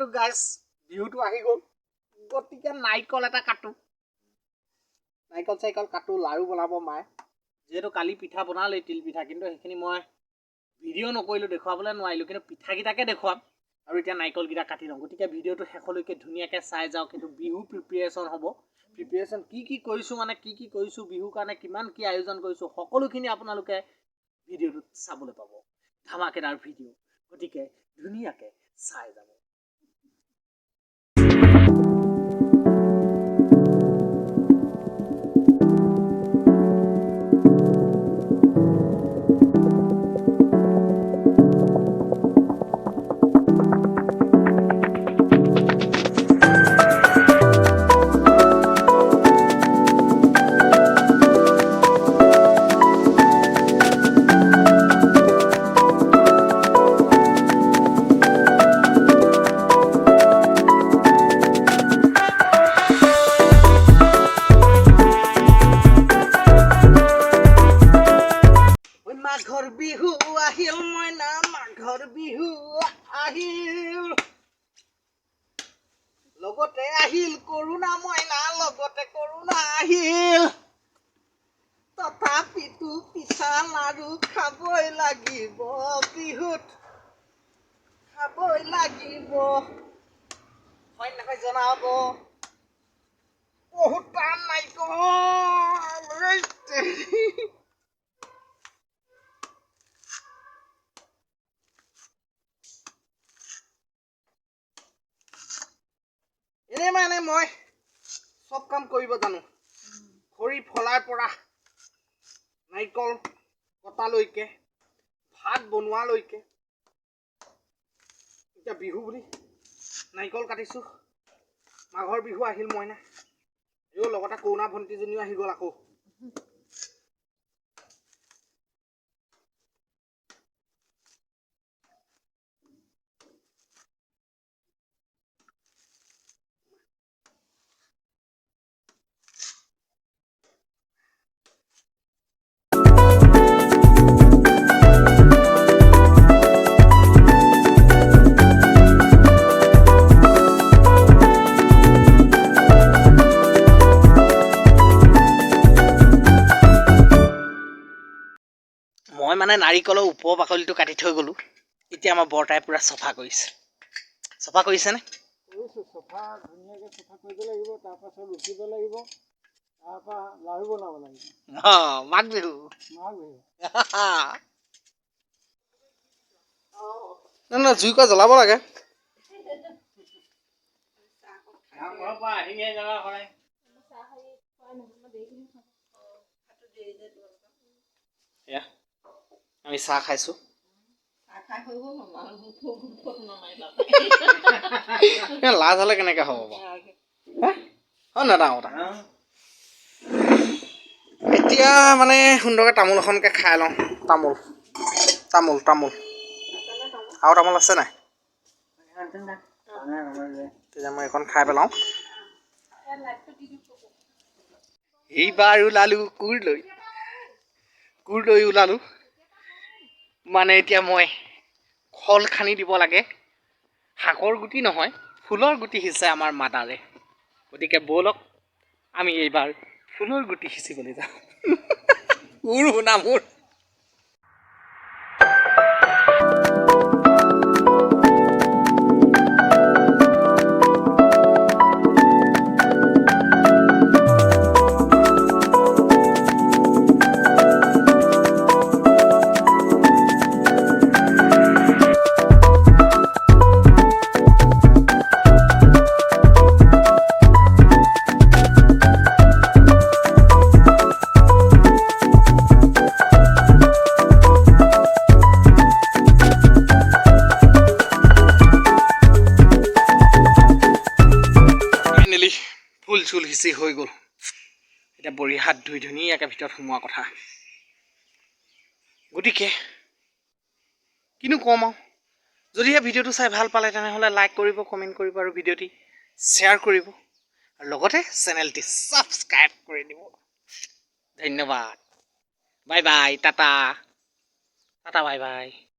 যিহেতু গাইছ বিহুটো আহি গ'ল, গতিকে নাৰিকল এটা কাটো, নাৰিকল চাৰিকল কাটো, লাড়ু বনাব মায়ে। যিহেতু কালি পিঠা বনালেই, তিল পিঠা, কিন্তু সেইখিনি মই ভিডিঅ' নকৰিলোঁ, দেখুৱাবলৈ নোৱাৰিলোঁ, কিন্তু পিঠাকেইটাকে দেখুৱাম। আৰু এতিয়া নাৰিকলকেইটা কাটি লওঁ। গতিকে ভিডিঅ'টো শেষলৈকে ধুনীয়াকৈ চাই যাওক। কিন্তু বিহু প্ৰিপেৰেশ্যন হ'ব, প্ৰিপেৰেশ্যন কি কি কৰিছোঁ, মানে কি কি কৰিছোঁ বিহুৰ কাৰণে, কিমান কি আয়োজন কৰিছোঁ, সকলোখিনি আপোনালোকে ভিডিঅ'টোত চাবলৈ পাব। ধামাকেদাৰ ভিডিঅ', গতিকে ধুনীয়াকৈ চাই যাব। ঐ মাঘৰ বিহু আহিল মইনা, মাঘৰ বিহু আহিল, লগতে আহিল কৰোণা মইনা, লগতে কৰোণা আহিল। তথাপিতো পিঠা লাড়ু খাবই লাগিব, বিহুত খাবই লাগিব, হয় নহয় জনাব। বহুত টান নাৰিকল। এনেই মানে মই চব কাম কৰিব জানো, খৰি ফলাৰ পৰা নাৰিকল কটালৈকে, ভাত বনোৱালৈকে। এতিয়া বিহু বুলি নাৰিকল কাটিছোঁ। মাঘৰ বিহু আহিল মইনা, এই লগতে কৰোণা ভণ্টিজনীও আহি গ'ল আকৌ। মই মানে নাৰিকলৰ ওপৰ বাকলিটো কাটি থৈ গ'লোঁ। এতিয়া আমাৰ বৰতাই পূৰা চফা কৰিছে। চফা কৰিছেনে? কৰিছোঁ চফা, ধুনীয়াকৈ চফা কৰিব লাগিব, তাৰপাছত ৰুকিব লাগিব, তাৰপৰা লাড়ু বনাব লাগিব। অঁ, মাঘ বিহু। মাঘ বিহু। নাই নাই, জুইকুৰা জ্বলাব লাগে। নামঘৰৰ পৰা আহিহে যাবা সদায়। এয়া আমি চাহ খাইছোঁ। লাজ হ'লে কেনেকৈ হ'ব বাৰু, হয় নহয় ডাঙৰ কথা? এতিয়া মানে সুন্দৰকৈ তামোল এখনকে খাই লওঁ। তামোল তামোল তামোল, আৰু তামোল আছে নাই? তেতিয়া মই এইখন খাই পেলাওঁ। এইবাৰ ওলালোঁ কোৰ লৈ, কোৰ লৈ ওলালোঁ। মানে এতিয়া মই খল খান্দি দিব লাগে, শাকৰ গুটি নহয়, ফুলৰ গুটি সিঁচে আমাৰ মাদাৰে। গতিকে ব'লক আমি এইবাৰ ফুলৰ গুটি সিঁচিবলৈ যাওঁ। কোৰ শুনা মোৰ। ফাইনেলি ফুল চুল সিঁচি হৈ গ'ল। এতিয়া ভৰি হাত ধুই ধুনীয়াকৈ ভিতৰত সোমোৱা কথা। গতিকে কিনো ক'ম আৰু, যদিহে ভিডিঅ'টো চাই ভাল পালে তেনেহ'লে লাইক কৰিব, কমেণ্ট কৰিব আৰু ভিডিঅ'টি শ্বেয়াৰ কৰিব আৰু লগতে চেনেলটি ছাবস্ক্ৰাইব কৰি দিব। ধন্যবাদ, bye bye, tata tata, bye bye.